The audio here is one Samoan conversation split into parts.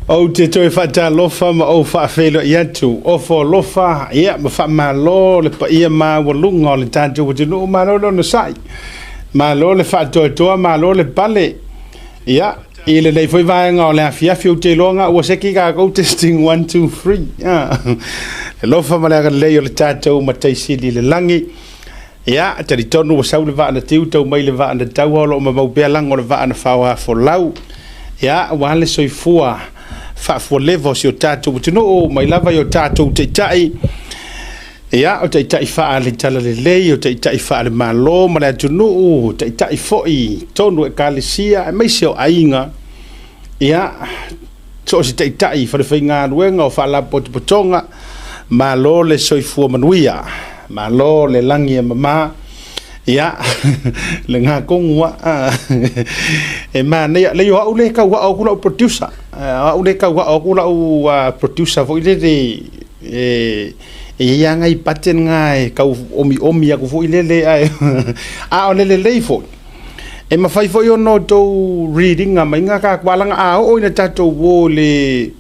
Ou te toe faatalofa ma ou faafeiloai atu, ofo alofa, ia, ma faamalo le paia maualuga o le tatou atunuu, malo le onosai, malo le faatoatoa, malo le pale. Ia, i lenei foi vaega o le afiafi, ou te iloa ua seki takou testing 1 2 3. Ah. Le alofa ma le agalelei o le tatou Matai Sili i le lagi. Ia, talitonu ua sau le vaa na tiu, tau mai le vaa na taua, o lo o mamau pea lago o le vaa na faoafolau. Ia, aua le soifua faafualeva o si o tatou atunuu, mai lava i o tatou taitai, ia, o taitai faale-talalelei, o taitai faale-Malo ma le atunuu, o taitai foi i totonu o ekalesia, aemaise o aiga, ia, so o se taitai i falefaigaluega o faalapotopotoga, malo le soifua manuia, malo le lagi e mama, ia, le gakogua, e manaia, leai o au lea e tau ao atu lau producer, o au lea e tau ao atu lau producer foi lele, e i ai lava nai button na e tau omiomi atu foi lele, ae a o le lelei foi, e mafai foi ona outou read ina mai ga tatou alaga a oo ina tatou o i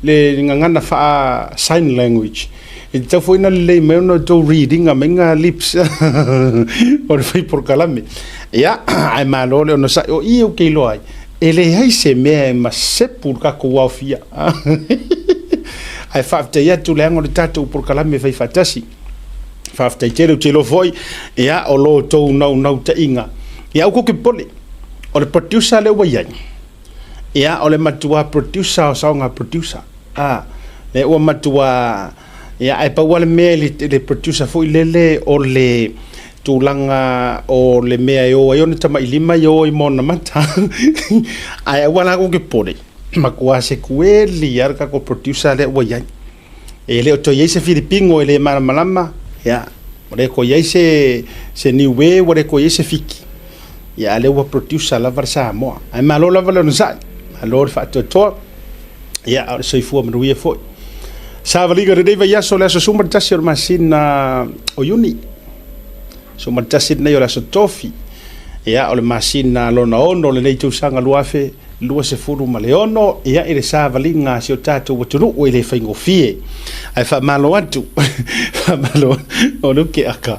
le gagana faa sign language, e tatau foi ona lelei mai ona outou read ina mai ga lips o le fai polokalame. Ia, ae malo le onosai. O i ou te iloa ai, e leai se mea e masepu i le tatou aofia. Ae faafetai atu leaga o le tatou polokalame e fai faatasi. Faafetai tele, ou te iloa foi, ia, o lo outou naunautaiga. Ia, aua tou te popole, o le producer lea ua i ai, ia, o le matua producer o saoga producer. A, lea ua matua, ia, ae pau lava le mea i le producer foi lele o le tulaga o le mea e o ai ona tamailima e o ai ma ona mata. Ae aua la tou te popole, matua sekueli lava le tatou producer lea ua i ai. E le o toe i ai se Filipino e le malamalama, ia, ua le toe i ai se Niue, ua le toe i ai se Fiti, ia, a o lea ua producer lava le Samoa. Ae malo lava le onosai, malo le faatoatoa, ia, a o le soifua manuia foi. Savaliga i lenei vaiaso, le aso 11 o le masina o Iuni, 11 lenei o le aso Tofi, ia, o le masina lona ono o lenei tausaga 2026, ia, i le savaliga a si o tatou atunuu e le faigofie. Ae faamalo atu, faamalo, o lou keaka,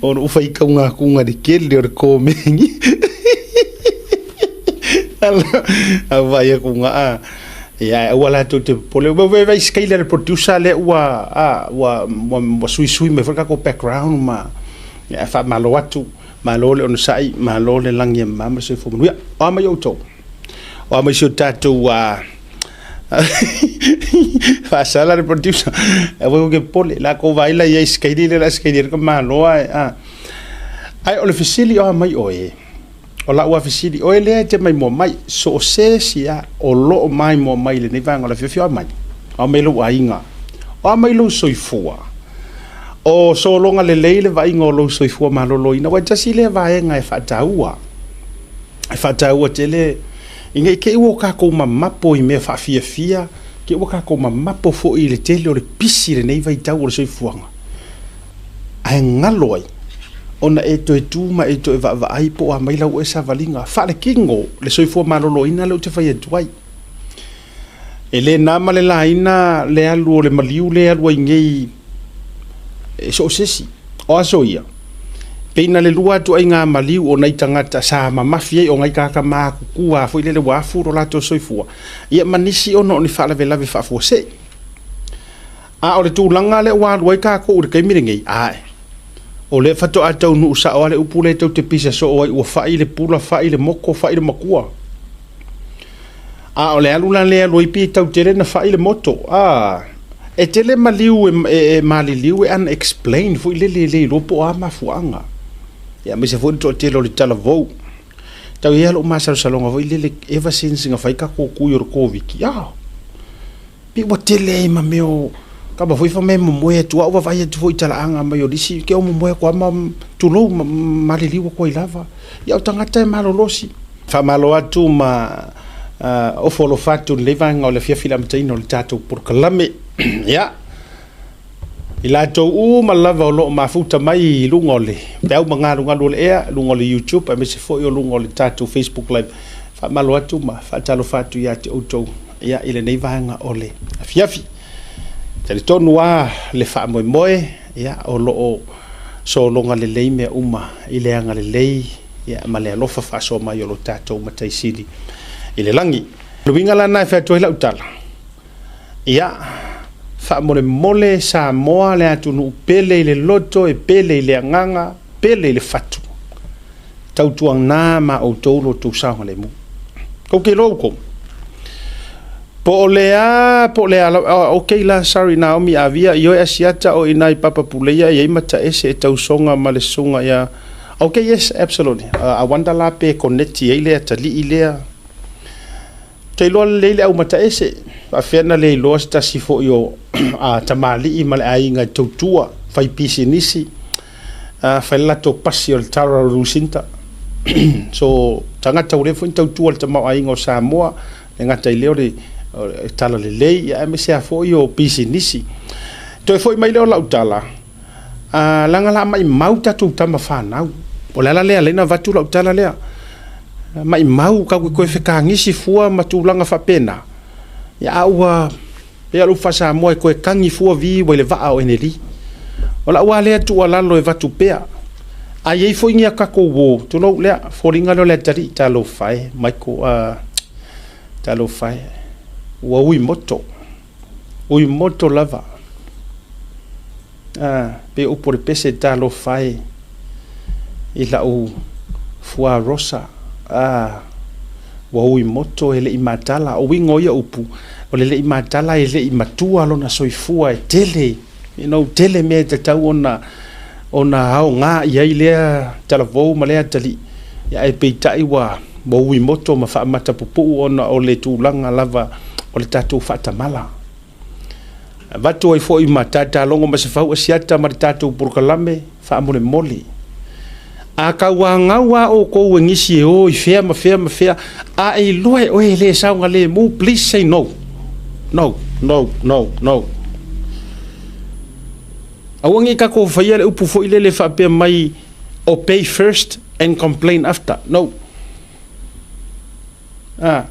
o lou faitauga atuga i le tele o le komeni. Au vaai atu ga, ia, aua la tou te popole. Ua vai sikaila le producer lea ua, a, ua, ua suisui mai foi le tatou background ma, ia, faamalo atu, malo le onosai, malo le lagi e mama ma le soifua manuia. O a mai outou? O a mai si o tatou faasala le producer. Aua tou te popole, la tou vaai la i ai sikaili lea o le a sikaili ai le tamaloa ae, a. Ae o le fesili o a mai oe? O lau lava fesili, oe lea e te maimoa mai, so o se isi lava o lo o maimoa mai i lenei vaega o le afiafi, o a mai? O a mai lou aiga? O a mai lou soifua? O sologa lelei le vaaiga o lou soifua maloloina? Aua e tasi lea vaega e faataua, e faataua tele ina i te i ua tatou mamapo i mea faafiafia, te i ua tatou mamapo foi i le tele o le pisi i lenei vaitau o le soifuaga. Ae galo ai ona e toe tu ma e toe vaavaai po o a mai lau oe savaliga faaletino le soifua maloloina lea ou te fai atu ai. E le na ma le laina le alu o le maliu lea e alu ai nei e so o se isi. O aso ia, pei na le lua ituaiga maliu o nai tagata sa mamafi ai, o nai tagata matutua foi lele ua afu lo latou soifua, ia ma nisi ona o ni faalavelave faafuasei. A o le tulaga lea ua alu ai tatou i le taimi lenei, ae, o lea faatoa taunuu sao lava le upu lea tou te pisa soo ai, ua fai le pula, fai le moto, fai le matua. A o le alu la lea e alu ai pei e tau tele na fai le moto. A, e tele maliu e maliliu e unexplained foi lele e le iloa po o a mafuaaga. Ia aemaise foi le toatele o le talavou. Tau i ai lou masalosaloga foi lele ever since na fai tatou tui o le Koviti, a, Pei ua tele ai ma mea o kama foi fa mea momoe atu au vaavaai atu foi i talaaga mai o nisi ke o momoe atu lava ma tulou ma maliliu atu ai lava. Ia o tagata e malolosi. Faamalo atu ma ofo alofa atu i lenei vaega o le afiafi i le amataina o le tatou polokalame. Ia, i latou uma lava o lo o mafuta mai i luga o le peau magalugalu o le ea, luga o le YouTube aemaise foi o luga o le tatou Facebook Live, faamalo atu ma faatalofa atu ia te outou. ia, i lenei vaega o le afiafi. E talitonu lava le faamoemoe, ia, o lo o sologa lelei mea uma i le agalelei, ia, ma le alofa faasoa mai o lo tatou Matai Sili i le lagi. O le uiga la lena e fai atu ai lau tala, ia, faamolemole Samoa le atunuu pele i le loto, e pele i le agaga, pele i le fatu, tautuana ma outou lo outou saogalemu. Tou te iloa outou, po o le a, po o le a, oh, ok la, sorry Naomi Avia, ioe Asiata o i ina i Papa Puleia e i ai mataese e tausoga ma le susuga ia. Ok, yes, absolutely. I wonder la pe koneti ai le atalii lea. Ou te iloa lelei le au mataese, faafefea na le iloa se tasi foi o tamalii ma le aiga e tautua, fai pisinisi, fai le latou pasi o le Tara Lucinda. So, tagata ua leva foi ona tautua i le tamaoaiga o Samoa, e le gata i lea o le talalelei, aemaise lava foi o pisinisi. Toe foi mai lea o lau tala, leaga o le a maumau tatou tama fanau. O le ala lea e ala ai ona avatu lau tala lea. Maumau tatou te toe fetagisi fua ma tulaga faapena, a ua pei lava o le upu faa-Samoa e toe tagi fua vi ua i le vaa o Eneli. O lau lava lea tuualalo e avatu pea, a i ai foi ni a tatou uo, tulou lea, foliga lea o le atalii, talofa e, Michael, talofa e, ua ui moto, ui moto lava. A, pei o upu o le pese, talofa e i lau fuarosa, a, ua ui moto e le i matala. O uiga o ia upu, o le le i matala e le i matua lona soifua e tele, you know, tele mea e tatau ona aoga i ai lea talavou ma lea atalii, ae peitai ua ui moto ma faamata pupuu ona o le tulaga lava o le tatou faatamala. Avatu ai foi ma tatalogo Masefau Asiata ma le tatou polokalame faamolemole. A tauanau lava outou e nisi e o i fea ma fea ma fea, a e iloa e oe e le saogalemu, please say no. No, no, no, no. Aua ne i tatou faia le upu foi lele faapea mai, obey first and complain after. No. A.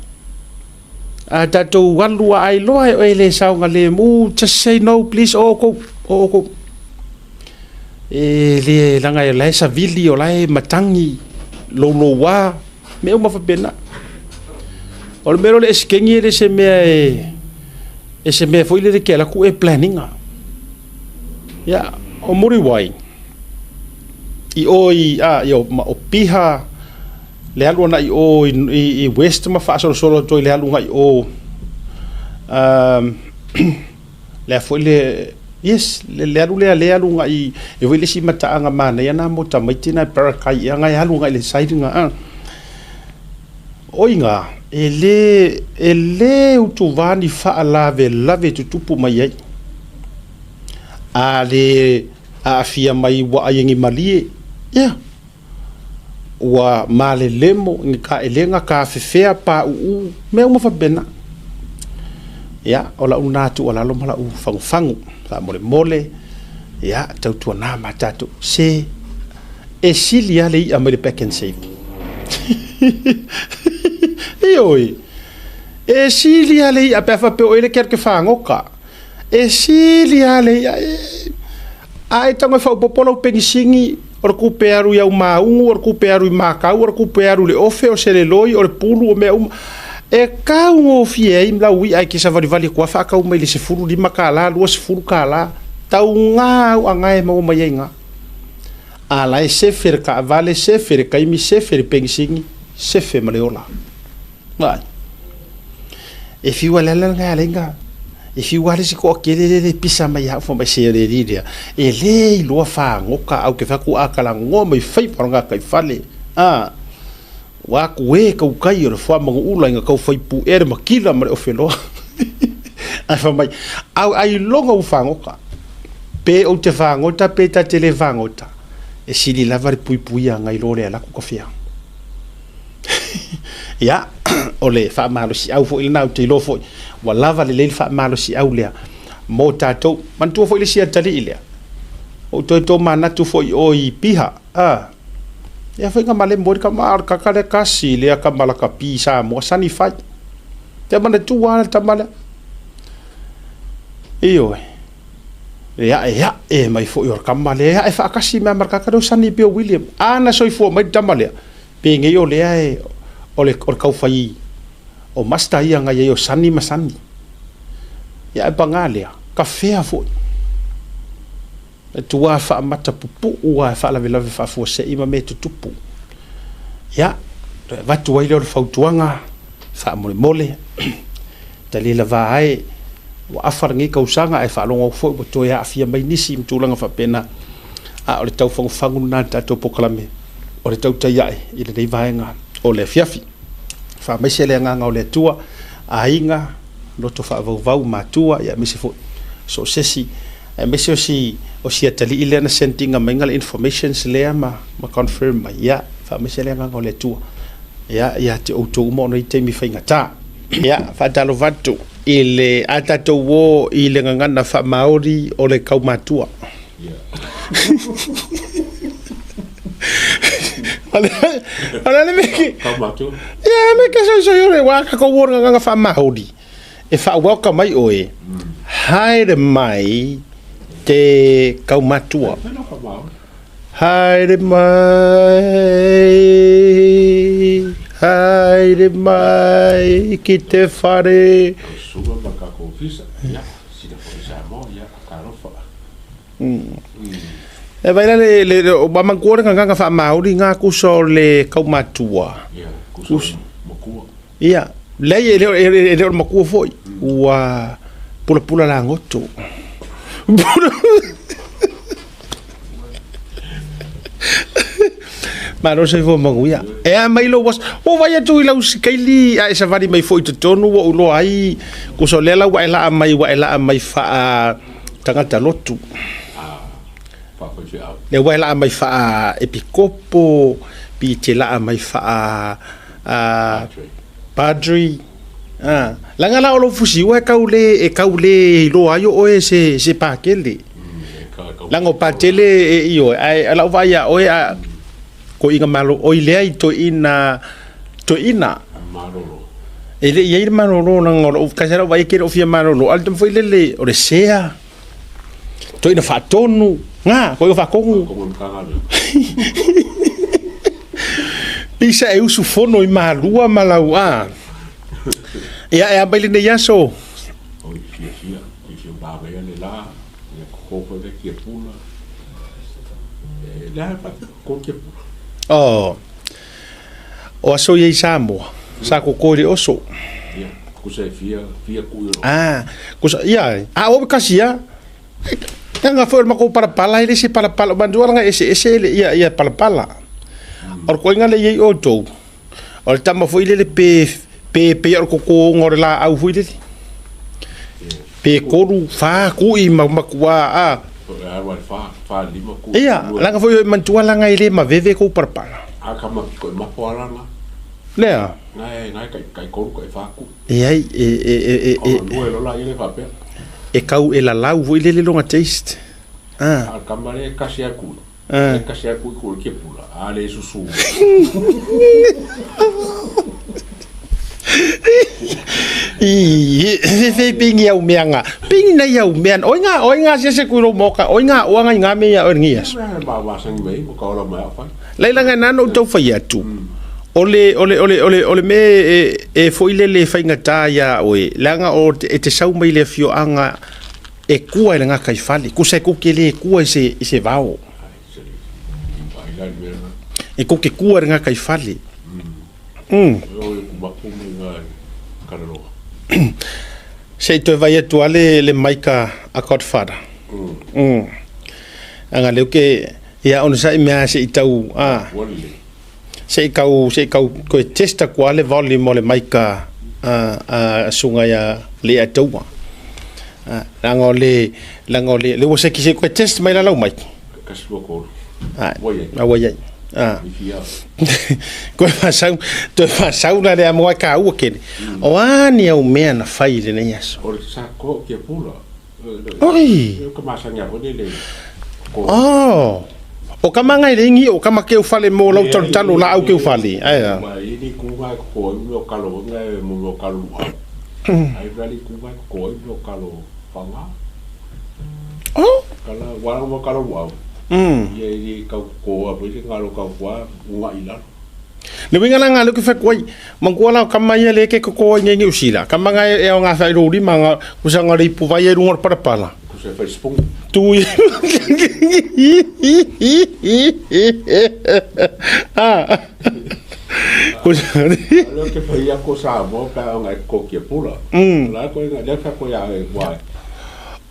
A tatou alu a ailoa e oe le saogalemu, just say no please, o outou, o outou. E le leaga o la e savili, o la e matagi, louloua, mea uma faapena. O le mea lea o le esekeni e le se mea e, e se mea foi lele e te alu atu e plan ina. Ia, o Muriwai, i o i, a, i o, o Piha, le alu agai i o i West ma faasolosolo atu ai i le alu agai i o lea foi le yes le alu lea le alu agai e foi le isi mataaga manaia na mo tamaiti na e Parakai ea na e alu agai i le side na a o iga e le utuvā ni faalavelave e tutupu mai ai a le aafia mai ua ai e ni malie ia ua malelemo ni taelega, tafefea, pauu, mea uma faapena. Ia, o lau lena tuualalo ma lau fagufagu, faamolemole, ia, tautuana ma tatou, se e sili lava le i'a mai le Pak'nSave. Ioe, e sili lava le i'a pe a faapea o oe lea e te alu e te fagota. E sili lava le i'a e. A e tago e faaopoopo lau penisini, o le tupe e alu i au maugu, o le tupe e alu i makau, o le tupe e alu i le ofe, o seleloi, o le pulu, o mea uma, e taugofie ai lau i'a e te savalivali atu lava faatau mai i le $15, $20, tauga au aga e maua mai ai i ina. A la e sefe le taavale, sefe le taimi, sefe le penisini, sefe ma le ola. Vaai. E fiu lava le ala lena e ala ai ona e fiu lava le isi toatele lea e pisa mai ia au fai mai se le alii lea e le iloa fagota au ke fai atu a talanoa mai faiva o le gataifale a ua atu e tautai o le fuamanuula ina tau fai puea le matila ma le ofeloa ae fai mai au ailoga ua fagota pe ou te fagota pe ta te le fagota e sili lava le puipuia nai lo le alu atu tafea. Ia, o le faamalosiau foi lena, ou te iloa foi ua lava lelei le faamalosiau lea mo tatou. Manatua foi le isi atalii lea, ua ou toe tomanatu foi i o i Piha, a, ia foi na malemo ai le tama, a o le kaka lea kasi lea tama lakapi Samoa, sani fai. Te manatua lava le tama lea. Ioe, e ae ae mai foi o le tama lea, e ae faatasi mai ma le tagata lea o Sonny Bill Williams. A na soifua mai le tama lea, penei o lea e, o le, o le taufai o master ia na i ai o Sonny ma Sonny. Ia ae paga lea, tafea foi. E tua faamata pupuu lava e faalavelave faafuasei ma mea tutupu. Ia, toe avatu ai lea o le fautuaga, faamolemole, tali lava ae, ua afa lenei tausaga ae faalogo atu foi ua toe aafia mai nisi ma tulaga faapena. A o le taufagufagu lena o le tatou polokalame o le tautai ae i lenei vaega o le afiafi. Faamaise le agaga o le Atua, aiga, loto faavauvau, matua, ia aemaise foi so o se isi Aemaise o si o si atalii lea na send ina mai le informations lea ma ma confirm mai. Ia, faamaise le agaga o le Atua. Ia, ia te outou uma ona i taimi faigata. Ia, faatalofa atu i le a tatou o i le gagana faamaori o le kaumatua. O le a le mea Kaumatua. Ia, me ke soisoi o le wā ka kou o le gagana faamaori. E wha-welcome mai oe, haere mai te kaumatua. Haere mai, haere mai ki te whare. Suga ma ka ofisa, ia, sila foi Samoa, ia, talofa. E vai la le, le, le o mamantua le gagana wha-Māori ngā kusa o le kaumatua. Ia, kusa makua. Ia, leai e le o e le o le makua foi, ua pulapula lagoto. Malo soifua manuia. E a mai lou aso. Ua vai atu i lau sikaili a e savali mai foi i totonu ua ou iloa ai, kusa o lea la ua e laa mai ua e laa mai faa tagata lotu. Lea ua e laa mai faa epikopo, pi te laa mai faa a Padre, a, leaga la o lou fusiua e tau le, e tau le iloa ai o oe se, se Pakele. Leaga o Patele e ioe, ae o lau vaai ia oe a toeaina malo, oi leai toeaina, toeaina. Malolo. E le i ai le malolo leaga o lou, kasi lava lau vaai e te le o fia malolo, a o le tama foi lele o le sea, Toeaina faatonu, ngā, koe o faatonu. Pisa e usufono i Malua ma lau a. Ia e a mai lenei aso. Oi, fia fia, fia fia manaia le la, ia koko foi le kia pula. E, le a pa ko kia pula. Oh. O aso ia i Samoa, sa koko i le oso. Ia, kusa e fia, fia kui o. Ah, kusa, ia, a o kasi ia. Nga foi o le makou palapala, e le se palapala, manatua langa ese ese le ia ia palapala. O le koiga le iai outou, o le tama foi lele pe pe pe o le kokoga o le laau foi lele. Pe kolu, fa kui ma matua a. Ia, langa foi manatua langa e le maveve kou palapala. A ka ma ko mapo ala na. Lea. Na e na kai kai kolu kai fa kui. E ai e e e e e. Lua e lola ile fa pea. E kau e lalau foi lele longa taste. Ah. A ka mare kasi a kui. Ah. E kasi a kui kui ke pula. A le susu. I fe pingi au meanga. Pingi nei au mea. Oi ngā, oi ngā se se kui ro moka. Oi ngā oanga i ngā mea o ngi aso. Ba ba sangi mei mo ka ola mai a fai. Leila ngai nana ou tau fai atu. O le, o le, o le, o le, o le mea e, e foi lele e faigata iā oe, leaga o te, e te sau mai le afioaga e kua i le gataifale, kusa e kou te le kua i se, i se vao. E kou te kua i le gataifale. Mm. Se i toe vai atu a le, le maika a Godfather. Mm. Aga leo ke, ia ona sa i mea se i tau, a. Se i kau, se i kau, koe testa kua le volume o le maika a, a sunga ia le a taua. A, langa o le, langa o le, le ua se ki se koe test mai la lau maiki. Kasi lua kolu. Ai, Ua iai. a ua iai. A. I fia. Koe whasau, toe whasau la le a moa ka ua kene. O a ni au mea na whai i lenei aso. O le sa ko kia pula. Oi! O ka masangi a hone le ko. Oh! O ka manga i lengi, o ka make o whale mō lau talo talo la au ke o whale. Ai a. Ma i ni ku ngai ko ko i o kalo ngai mo o kalo luau. Ai vali ku mai ko ai no kalo fanga. Oh. Kala wala mo kalo wau. Ia i kau ko a pui ngalo kau kwa unga ila. Le uiga la nga le ke fai mangua la kama ia le ke ko ai ngi usila. Kama nga e o nga fai ro lima nga kusa nga le ipu vai e runga palapala. Kusa fai spong. Tui. Ah. Kusa. Le ke fai ko sa mo ka nga ko kia pula. La ko nga le ka ko ya e wai.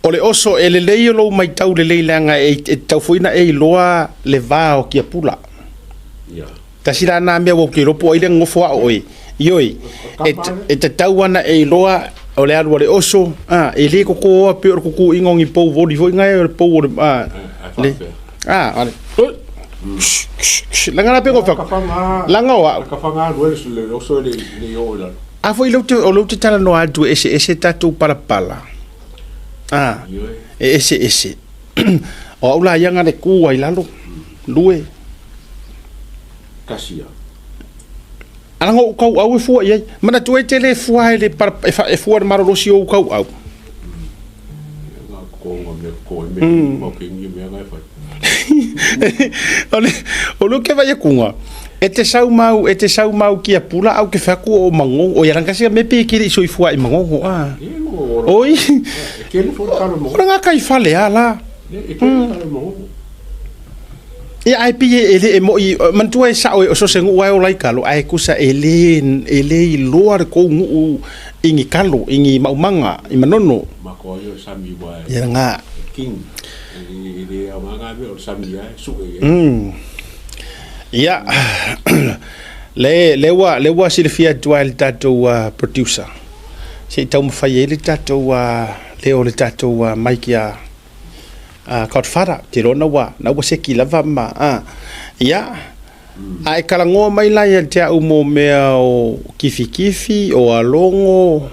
O le oso e lelei o lou maitau lelei leaga e e tatau foi ona e iloa le va o kiapula. Ia. Tasi la na mea ua ou ke iloa po o ai lea gagofo ao oe. Ioe, e, e tatau ana e iloa o le alu a le oso, a, e le kokoa pei o le kukuiga o ni pou voli foi gae o le pou o le, a, le, a, le, laga la pe ko laga o au. Ka whanga le le oso le le o i lalo. A foi lou te, o lou te talanoa atu e eseese tatou palapala. A, e eseese. O au la ia ga le ku ai lalo. Lue. Kasi ia. Alaga o kauau e fua i ai. Manatua e te le fua e le para, e, fa, e fua le malolosi o ou kauau. Nga ko nga mea ko e me mau ke ngi mea ngai fai. O le, o le ke vai kunga. E te sau mau, e te sau mau kia pula au ke whaku o mangongo. O ia rangasi me pe kiri soifua i mangongo. Ah. E no Oi. E ke le fo kalo mo. Ora ngā kai fale a la. E ke le kalo mo. Ia ai pi e le e moi manatua e sao e o so se nuu ai o lai kalo ae kusa e le e le iloa le kou nuu i ni kalo i ni maumanga i manono. Ma ko ai o sami wa e. Ia nga. King. E le au nga me o sami ai su e. Ia le le ua le ua silafia atu ai le tatou producer se i taumafai ai le tatou leo o le tatou mic ia a Godfather, te iloa na ua, na ua seki lava ma, a, ia, a e kalagoa mai la ia te au mō mea o kifikifi, o alogo,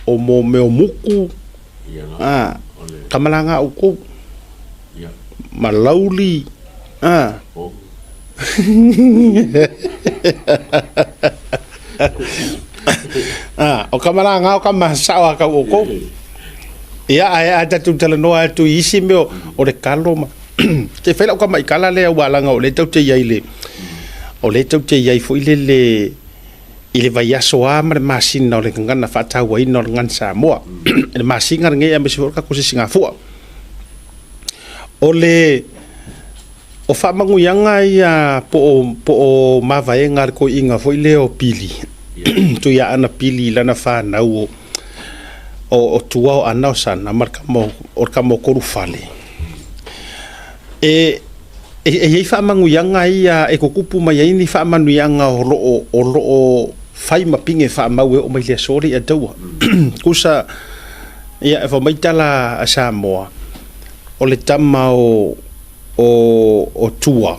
o mō mea o muku, a, kamalaga oukou, ma lauli, a. A, o kamalaga o kama sao a kau oukou. Ia, ae a tatou talanoa atu i isi mea o le kalo ma te fai lau kamaikala lea ua laga o lea tatou te i ai le o lea tatou te i ai foi lele i le vaiaso a ma le masina o le gagana faatauaina o le gagana Samoa. Le masina lenei aemaise foi o le tatou sisigafua. O le o faamanuiaga ia po o po o mavaega a le toeaina foi lea o Pili, Tuiaana Pili i lana fanau o o tua o Ana o Sana ma le tama o le tama o Kolufale. E e i ai faamanuiaga ia e tutupu mai ai ni faamanuiaga o lo o o lo o fai ma pine faamau e oo mai le aso lea i Ataua. Tusa ia e fai mai tala a Samoa, o le tama o o o Tua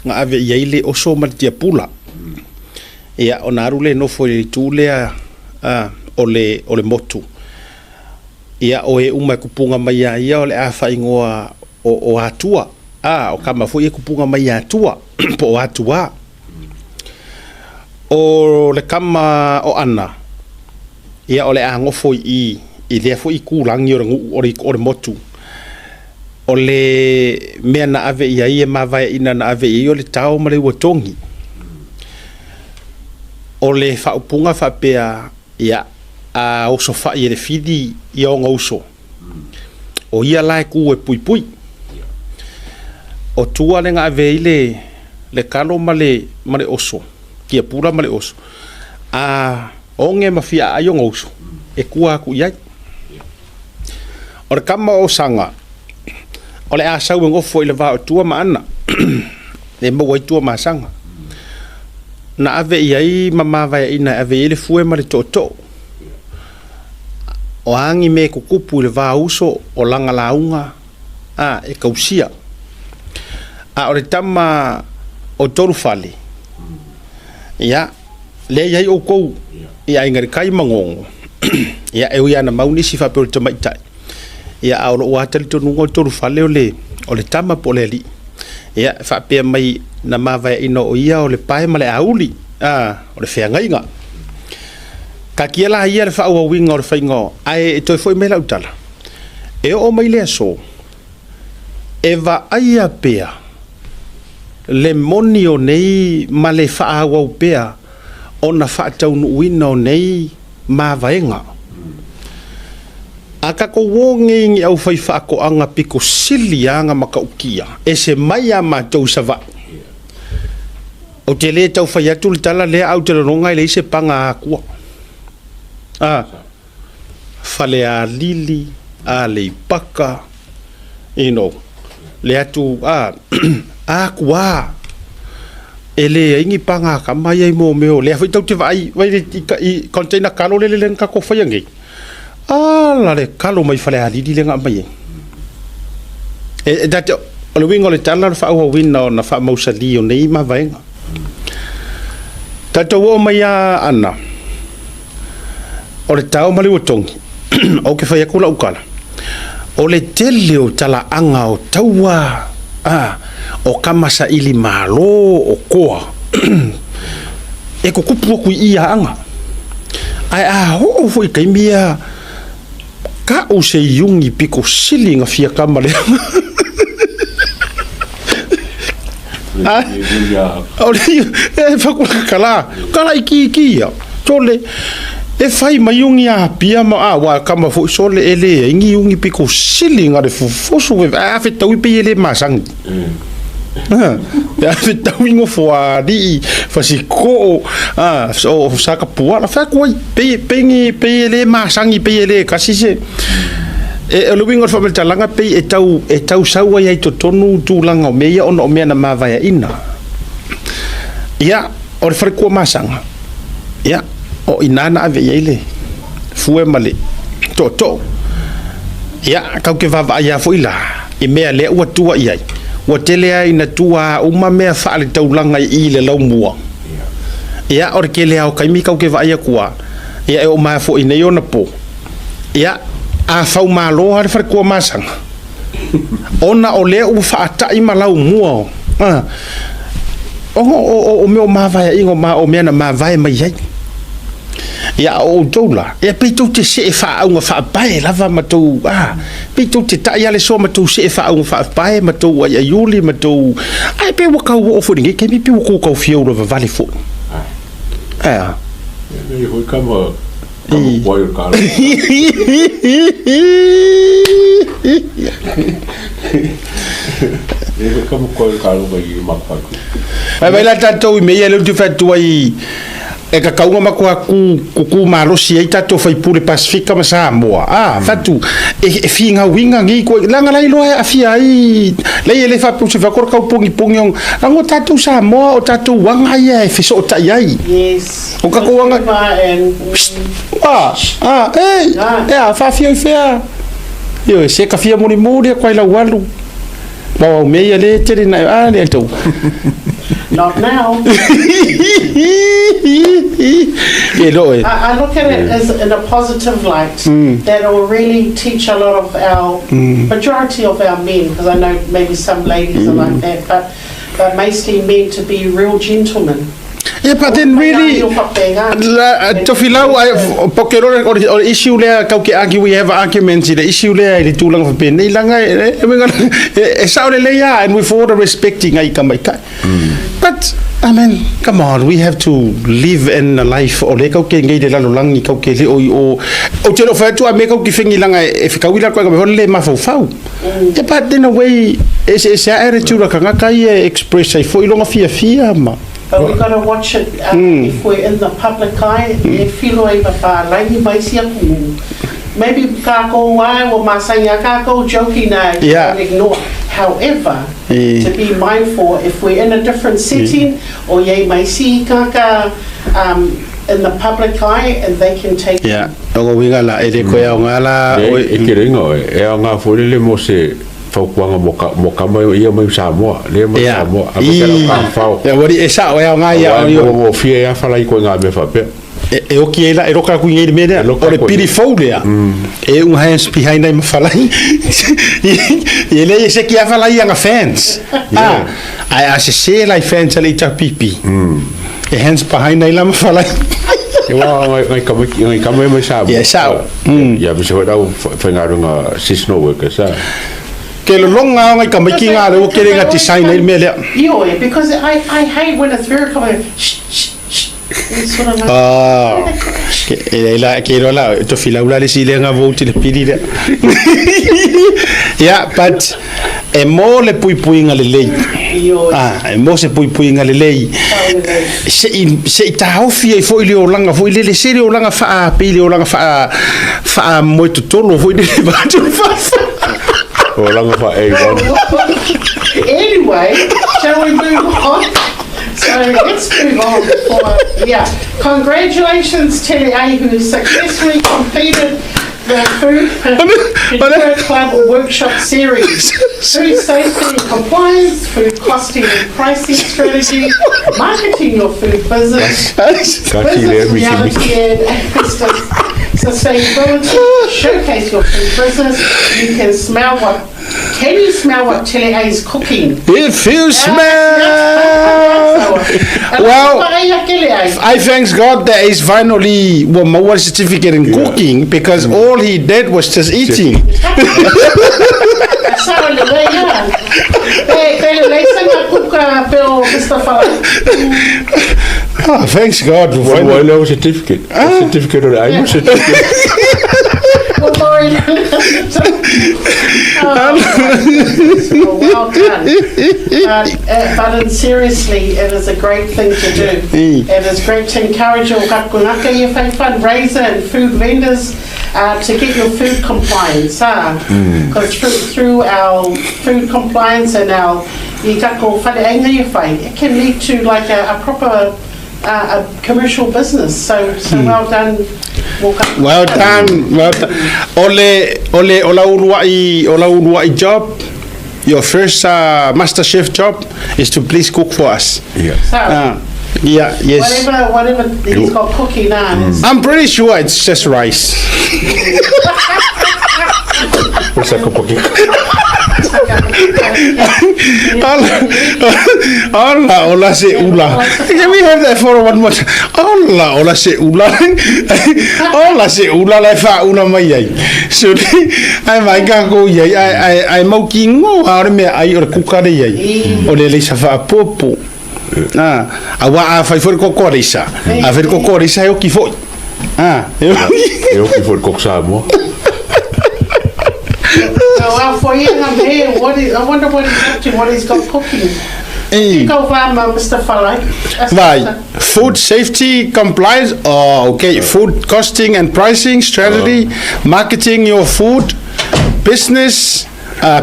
na ave i ai le oso ma le tiapula. Ia ona alu lea e nofo i le itu lea a o le o le motu. Ia o e uma e kupuga mai ia ia o le a faaigoa o o Atua. A o kama foi e kupuga mai ia Atua po o Atuā. O le kama o Ana, ia o le a nofo i i i lea foi itulagi o le nuu o le o le motu. O le mea na ave i ai e mavaeaina na ave i ai o le tao ma le ua togi. O le faaupuga faapea, ia, a osofai e le fili ia ona uso, o ia la e ku e puipui. O tua le na ave ai le, le kalo ma le, ma le oso, tiapula ma le oso, a oge ma fiaai ona uso, e kua atu i ai. O le kama o Saga, o le a sau e nofo i le va o Tua ma Ana, e maua ai Tua ma Saga. Na ave i ai ma mavaeaina e ave i ai le fue ma le tootoo. O a ni mea e tutupu i le va o uso, o lana lauga, a, e tausia. A o le tama o Tolufale, ia, lea i ai outou i Aiga i le Tai ma Gogo, ia, e ui lava ina mau nisi faapea o le tamaitai, ia, a o lou lava talitonuga o le Tolufale o le, o le tama po o le alii. Ia, e faapea mai na mavaeaina o ia o le pae ma le auli, a, o le feagaiga. Taatia la ia le faaauauina o le faiga o, ae toe foi mai lau tala, e oo mai le aso, e vaaia pea le moni o nei ma le faaauau pea ona faataunuuina o nei mavaega. A tatou o nei i ni aufaifaatoaga pito sili lava ona matautia, ese mai a matou i Savaii. Ou te le tau fai atu le tala lea ae ou te lagona e leai se paga atua. A, Falealili, Aleipata, you know, le atu, a, atua e leai ni paga a tama ia i mō mea o lea foi tou te vaai, vaai i, i, i container talo lele lea na tatou faia nei. Ala le talo mai Falealili lea na aumai ai. E, e ta te, o le uiga o le tala o le faaauauina ona faamausali o nei mavaega. Tatou oo mai a Ana, o le tao ma le uatogi, ou te fai atu lau tala, o le tele o talaaga o taua, a, o tama saili malo o toa, e tutupu atu i i Aana. Ae a oo foi i taimi ia, Ka'u se iugi piko sili na fia kama lea. O le e whakulakala, kala i ki ki ia. Tole, e whai mai iugi a pia ma a wa kama fo sole e le ingi iugi piko sili nga le fufosu e a fe tau pe ele masangi. Pe a fetau i nofo ali'i, fasikoo, a, o Sakapuala, fai atu ai, pei, pei ni, pei e le masani, pei e le kasi se. E, o le uiga o le faamatalaga, pei e tau, e tau sau ai ai totonu tulaga o mea ia ona o mea na mavaeaina. Ia, o le faletua masaga, ia, o i ina na ave i ai le fue ma le tootoo. Ia, tatou te vaavaai lava foi la i mea lea ua tua i ai. Ua tele lava ina tua uma mea faaletaulaga i i le laumua. Ia, o le tele lava o taimi tatou te vaai atu lava, ia e oo mai lava foi i nei ona po. Ia, a faumalo lava le faletua masaga, ona o lea ua faatai ma laumua, a, ona o mea o mavaeaiga o mea na mavae mai ai. Ia, a o outou la, ia pei tou te see faaauga faapae lava ma tou, a, pei tou te tai lava le soa ma tou see faaauga faapae ma tou aiaiuli ma tou, ae pei ua tau oo foi i lenei taimi pei ua tou tau fia ulavavale foi. Ae a? Ia, nei foi kama, kama kuai o le kalo. Nei foi kama kuai o le kalo mai i Makufatu. Vai vai la tatou i mea ia lea ou te fai atu ai E tatau ona matua ku, kuku malosi ai tatou faipule Pasifika ma Samoa. A, fatu, e, e figauina nei koe, leaga la iloa e aafia ai, leai e le faapea o se fako le tau pongipongi o, leaga o tatou Samoa o tatou aga ia e fesootai ai. Yes. O tatou aga, And, a, a, e, e a, faafia i fea? Ioe, se ka fia mulimuli atu ai lau alu. Mau au mea ia le tele na a le tau. Not now. E lo e. I look at it as in a positive light that will really teach a lot of our majority of our men, because I know maybe some ladies are like that, but but mostly men to be real gentlemen. Yeah, but then really, la, Tofilau, I, poke o le, o le issue lea, kau ke argue, we have arguments i le issue lea i le tulaga faapena, langa, e, e, e sao lelei lava, and with all the respect i ngai tamaitai. But, I mean, come on, we have to live in a life o lea kau ke nei le lalolagi, kau ke le o i o, ou te le o fai atu a mea kau ki whengi langa e whekau i la koe, ka le mafaufau. Yeah, but in a way, e se, se a attitude a kangaka ia e express ai foi longa fiafia ma. But we gotta watch it if we're in the public eye, e filo ai ma palagi mai si aku. Maybe kākou ai ua masani a kākou joking na you don't ignore. However, to be mindful if we're in a different setting o iai mai si kaka in the public eye and they can take Yeah, o lona uiga la, e le koe aoga la oe. E tele inga oe, e aoga foi lele mo se fautuaga mo ka, mo kama ia mai Samoa, lea mai Samoa, a pea lau ka fao. Ia, ua e sao, e aoga ia. Aua e gofie ai a falai koe ngā mea faapea. E, e oki ai la, e roka aku i nei le mea lea. O le pili fou lea, e unga hands behind ai ma falai. E lei e se ki a falai anga fans. Ah, ae a sese lai fans a le HRPP. E hands behind ai la ma falai. Ia ngai tamaiti, ngai tama ia mai Samoa. Ia, e sao. Ia, aemaise foi le au faigaluega seasonal workers a. Ke lologa o ngai tamaiti nga lea ua tele ina design ai le mea lea. Ioe, because I hate when it's very common, shh, shh, shh, it's sort of like, Ah, ke, e la, ke iloa la, tofi laula le isi lea nga vote i le pili lea. Yeah, but e mo le puipuiga lelei. Ioe. Ah, e mo se puipuiga lelei. Sao lelei. Se i, se i taofi ai foi le olaga foi lele, se le olaga faa, pei le olaga faa, faa moe totolo foi lele vaeatu le fafo. Olaga faa A1. Anyway, shall we move on? So let's move on before, yeah. Congratulations to A who successfully completed the Food Procure Club Workshop Series. Food safety and compliance, food costing and pricing strategy, marketing your food business, Ka ti lea business miki reality miki. and sustainability, showcase your food business. You can smell what, can you smell what Tele A is cooking? If you smell. Well, I thanks God that he's finally ua maua le certificate in cooking because all he did was just eating. Sao lelei a. Pe, pe lelei sanga kuka pe o Mr. Falai. Ah, thanks God. Ua maua ai lea o certificate. O certificate o le aiga certificate. Ua maua ai lea. Oh, well done. But in seriously, it is a great thing to do. It is great to encourage your kakunaka ia whai fundraiser and food vendors to get your food compliance. Because through our food compliance and our i kako whareainga ia whai, it can lead to like a proper a commercial business. So well done. Well done, well done. O le, o le, o lau uluai, o lau uluai job, your first master chef job is to please cook for us. Yeah. So, Yeah, yes. whatever he's got cooking now. I'm pretty sure it's just rice. O sa ka poke. Ala, ala, ola se ula. Can we have that for one more time? Ala, ola se ula. Ola se ula la e faaula mai ai. So, ai mai ka ko iai, ai, ai, ai mau ki ngo, a ore mea ai o le kuka le iai. O le leisa faapopo. Ah, aua a fai foi le koko a leisa. A fai le koko a leisa e oki foi. Ah, e oki. E oki foi le koko Samoa. Oh, well, for you, I'm here. What is, I wonder what he's up to, what he's got cooking. E. Go farmer, Mr. Falai. Vai, food safety compliance, oh, okay, food costing and pricing strategy, marketing your food, business,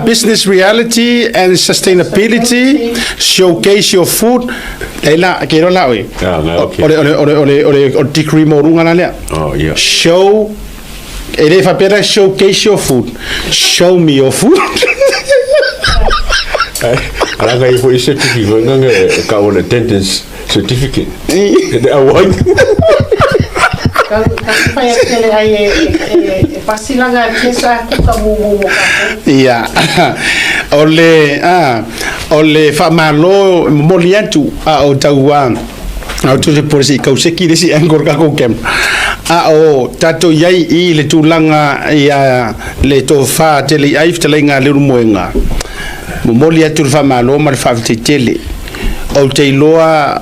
business reality and sustainability, showcase your food. E la, ke iloa la oe. Ah, ngai, okay. O le, o le, o le, o le, o le, o le degree maualuga la lea. Oh, yeah. Show, e le faapea la showcase your food, show me your food. Ai, ala ngai foi certificate foi ngai e kau o le attendance certificate. E le auai. Kau whai a tele ai e, e, e, e pasilanga e tesa kuka mō mō mō kākou. Ia, o le, a, o le faamalo e momoli atu a o tau a, a o tuse pore se i kauseki le isi angle o le kakou camera. A o tatou i ai i le tulaga ia le tofa tele i ai fetalaiga a Leulumoega, momoli atu le faamalo ma le faafetai tele. Ou te iloa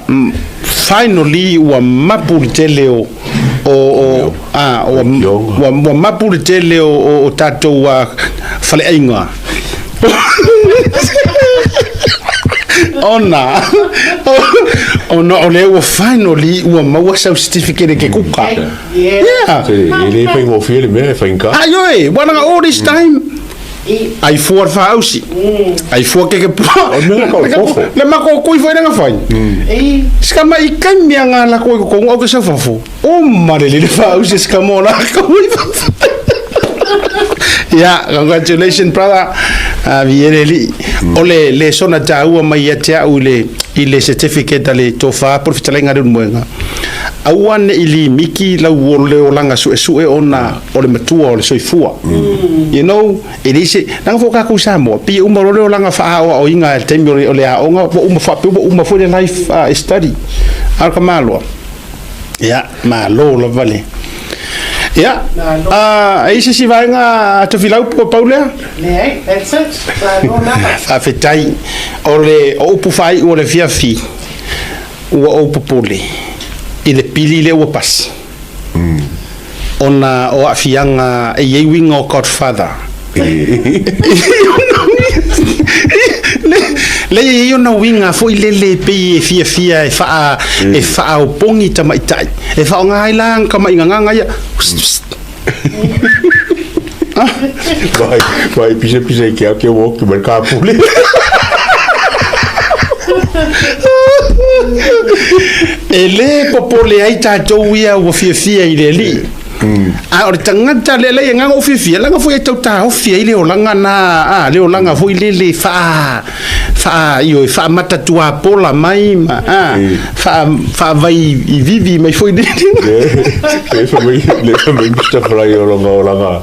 finally ua mapu le tele o o o a ua ua ua mapu le tele o o o tatou faleaiga ona ona o lea ua finally ua maua sau certificate e ke kuka. Yeah. Yeah. E le faigofie le mea e faigata. Ai oe, wanaga all this time. Ai fua le faausi. Ai fua keke pua. O le mea ka o le fofo. Le makokoi foi le ngafai. Ska mai kai mea ngā lako i kokongu au ke sau fafo. O marele le faausi ska mo lako i fafo. Yeah, congratulations brother. Viere li. O le le sona tāua mai ia te au i le i le certificate a le tofa po le fetalaiga a le Ulumoega. Aua ne i limiki lau o le olaga suesue ona o le matua o le soifua. You know, e leai se, leaga foi o kakou i Samoa, pei e uma loa le olaga faaaoaoina i le taimi o le aoga, ua uma faapea ua uma foi le life study. A o le tamaloa. Ia, malo lava le. Ia, a i se isi vaega a Tofilau po o pau lea? Leai, that's it. Malo lava. Faafetai. O le o upu faaiu o le afiafi, ua ou popole i le pili lea ua pasi. Ona o aafiaga e i ai uiga o Godfather. Leai, e i ai ona uiga foi lele e pei e fiafia e faa e faaopogi tamaitai e faaaoga ai la tamai gagaga ia. Vai, vai pisa pisa i ke au ke wo ki mai ka pule. E lē popole ai tatou ia ua fiafia i le Alii. A o le tagata lea lea e agaga ou fiafia, leaga foi e tau taofi ai le olaga na, a, le olaga foi lele faa, faa, ioe, faamatatuapola mai ma, a, faa, faavai ivivi mai foi lele. Le fa mai, le fa mai Mr. Falai o longa olaga.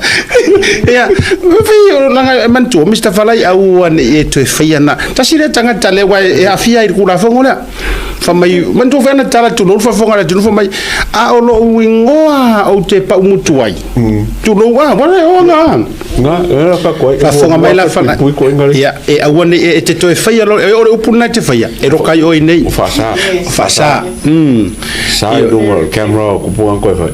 Ia, fai o laga e manatua Mr. Falai aua ne i e toe faia na. Tasi lea tagata lea ua e aafia ai i le Tulafono lea. Fai mai, manatua foi ana tala tulou le faafofoga a le atunuu fai mai, a o lou igoa ou te paumutu ai. Tulou a, wale o nga. Nga, e ka koe. Faafofoga mai la Falai. Pui koe ngare. Ia, e aua ne i e te toe faia lo, e o le upu lena e te faia, e roka ai oe nei. O faasa. Faasa. Sa i lunga o le camera o kupu koe fai.